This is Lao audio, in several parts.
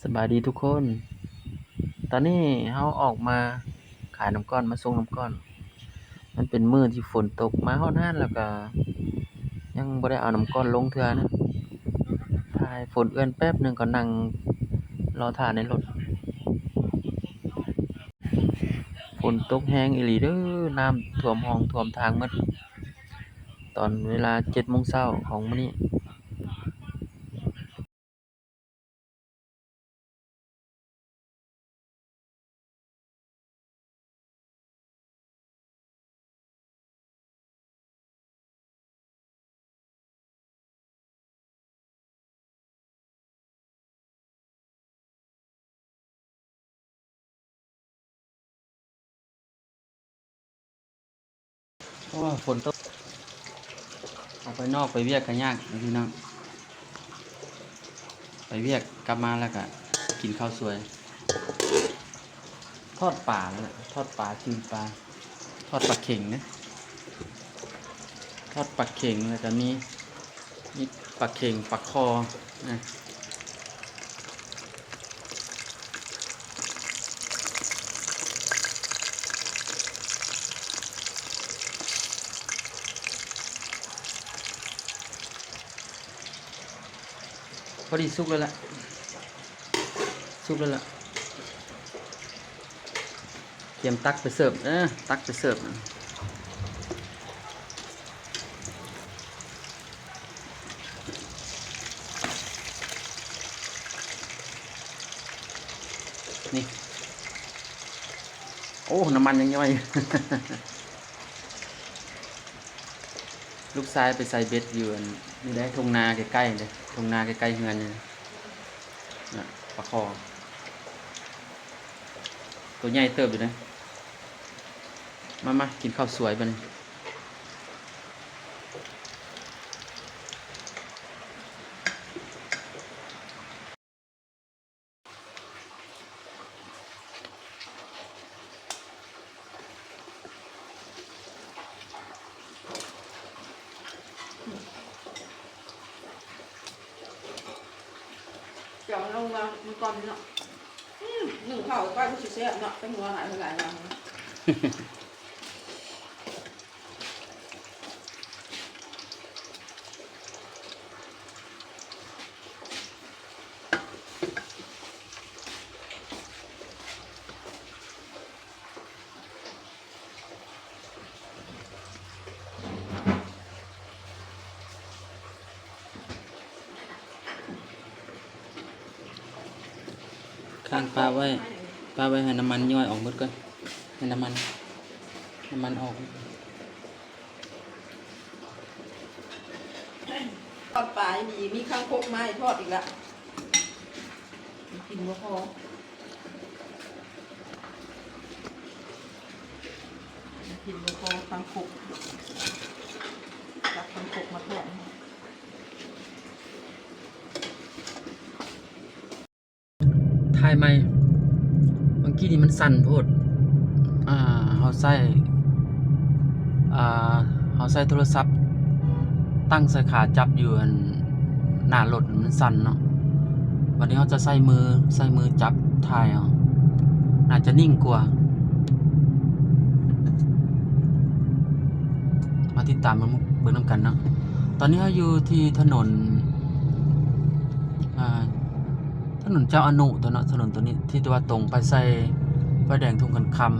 ສະບາຍດີທຸກຄົນ, ຕອນນີ້ເຮົາອອກມາຂາຍນ້ຳກ້ອນ, ມາສົ່ງນ້ຳກ້ອນ. ມັນເປັນມື້ທີ່ຝົນຕົກ, ມາຮອດຮ້ານແລ້ວກະຍັງບໍ່ໄດ້ເອົານ້ຳກ້ອນລົງເທື່ອນະ. ຖ້າໃຫ້ຝົນເອື້ອນແປັບໜຶ່ງກໍນັ່ງລໍຖ້າໃນລົດ. ຝົນຕົກແຮງອີ່ຫຼີເດີ້, ນ້ຳຖ້ວມຫ້ອງ ຖ້ວມທາງໝົດ ຕອນເວລາເຈັດໂມງເຊົ້າຂອງມື້ນີ້. ໂອ້ ຝົນຕົກ ອອກໄປນອກໄປວຽກກໍຍາກພີ່ນ້ອງ, ໄປວຽກກັບມາແລ້ວກໍກິນເຂົ້າສວຍ. ທອດປາແລ້ວແຫຼະ, ທອດປາ, ຈືນປາ, ທອດປາເຂັງເດ້, ທອດປາເຂັງ ແລ້ວກໍມີ ມີປາເຂັງ ປາຄໍ່ນະ. ພໍດີສຸກແລ້ວລະ, ສຸກແລ້ວລະ. ກຽມຕັກໄປເສີບເດີ, ຕັກໄປເສີບ. ນີ້ ໂອ້ ນ້ຳມັນຍັງຍ້ອຍ. ລູກຊາຍໄປໃສ່ເບັດຢູ່ອັນນີ້ເດ້, ທົ່ງນາໃກ້ໆເດ້, ທົ່ງນາໃກ້ໆເຮືອນນີ້ນະ. ປາຄໍ່ ໂຕໃຫຍ່ເຕີບຢູ່ເດ້. ມາ ມາກິນເຂົ້າສວຍບັດນີ້. ເຈົ້າລົງມາມື້ກ່ອນນີ້ເນາະ. ອືມ ໜຶ້ງເຂົ້າໄປກໍຊິແຊບເນາະ, ແຕ່ຫົວຫຼາຍ ຫຼາຍຢ່າງ. ຄ້າງປາໄວ້, ປາໄວ້ໃຫ້ນ້ຳມັນຍ້ອຍອອກໝົດກ່ອນ, ໃຫ້ນ້ຳມັນ, ນ້ຳມັນອອກ. ທອດປາອີ່ຫຼີ, ມີຄາງຄົກມາໃຫ້ທອດອີກລະ. ກິນບໍ່ພໍ, ກິນບໍ່ພໍຄາງຄົກ, ຈັບຄາງຄົກມາທອດ. ຖ່າຍໃໝ່, ເມື່ອກີ້ນີ້ມັນສັ່ນໂພດ. ອ່າ ເຮົາໃຊ້ ອ່າ ເຮົາໃຊ້ໂທລະສັບຕັ້ງໃສ່ຂາຈັບຢູ່ອັນໜ້າລົດ, ມັນສັ່ນເນາະ. ບັດນີ້ເຮົາຈະໃຊ້ມື, ໃຊ້ມືຈັບຖ່າຍເອົາ, ໜ້າຈະນິ່ງກວ່າ. ມາຕິດຕາມເບິ່ງ, ເບິ່ງນຳກັນເນາະ. ຕອນນີ້ເຮົາຢູ່ທີ່ຖະໜົນ ອ່າ ຖະໜົນເຈົ້າອະນຸຕົວເນາະ, ຖະໜົນຕົວນີ້ທີ່ວ່າຕົງໄປໃສ່ໄຟແດງທົ່ງຂັນຄຳ,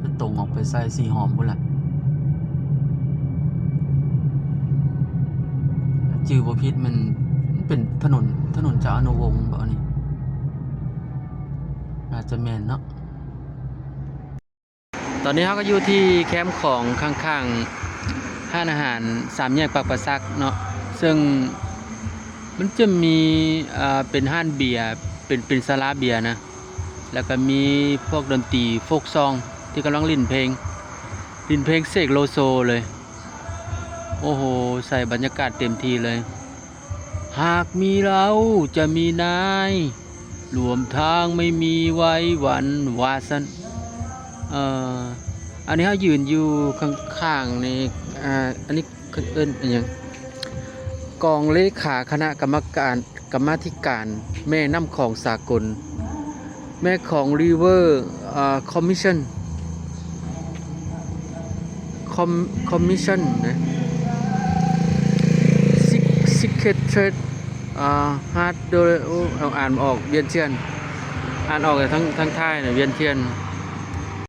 ຈະຕົງອອກໄປໃສ່ສີຫອມພຸ້ນລະ. ຈື່ບໍ່ຜິດແມ່ນ ມັນເປັນຖະໜົນ, ຖະໜົນເຈົ້າອະນຸວົງບໍນີ້? ໜ້າຈະແມ່ນເນາະ. ຕອນນີ້ເຮົາກໍຢູ່ທີ່ແຄມຂອງຂ້າງໆຮ້ານອາຫານສາມແຍກປາກປາສັກເນາະ, ເຊິ່ງມັນຈະມີ ເປັນຮ້ານເບຍ, ເປັນ ເປັນສາລາເບຍນະ, ແລ້ວກໍມີພວກດົນຕີໂຟກຊອງທີ່ກຳລັງຫຼິ້ນເພງ, ຫຼິ້ນເພງເສກໂລໂຊເລີຍ. ໂອ້ໂຫ ໃສ່ບັນຍາກາດເຕັມທີ່ເລີຍ. ຫາກມີເຫຼົ້າຈະມີນາຍ ລວມທາງໄມ່ມີໄວ້ວັນ ວ່າຊັ້ນ. ເອີ ອັນນີ້ເຮົາຢືນຢູ່ຂ້າງໆນີ້, ອາ ອັນນີ້ເອີ້ນຫຍັງ? ກອງເລຂາຄະນະກຳມະການ ກຳມາທິການແມ່ນ້ຳຂອງສາກົນ Mekong River ເອີ່ Commission Com- Commission ນະ Sec- Secretary ເອີ່ Hard ໂດ ໂອ້ ເອົາ ອ່ານບໍ່ອອກ ວຽນທຽນ ອ່ານອອກແຕ່ທາງ ທາງທ້າຍນະ ວຽນທຽນ.